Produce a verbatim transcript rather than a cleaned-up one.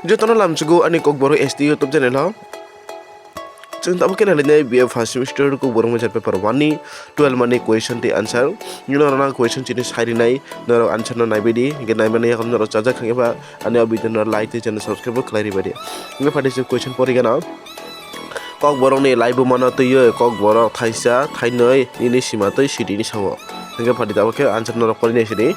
Jotono lamchugo ani Kokborok S T YouTube channel o. Chwng tabuk khe nailainai B A first semester Kokborok major paper one ni twelve mani question tei answer. Nino rona question chini sai rinai, norok answer no naibaidi, hingke naimani yakham norok chajak khangkhe ba ani o video no like tei channel subscribe bo khlai ribaidi. Hingke phaidi se question pori gana. Kokborok ni laibuma no twiwi Kokborok thaisa, thainwi, nini sima twi city ni sao. Hingke phaidi tabuk khe answer norok pori nai sidi.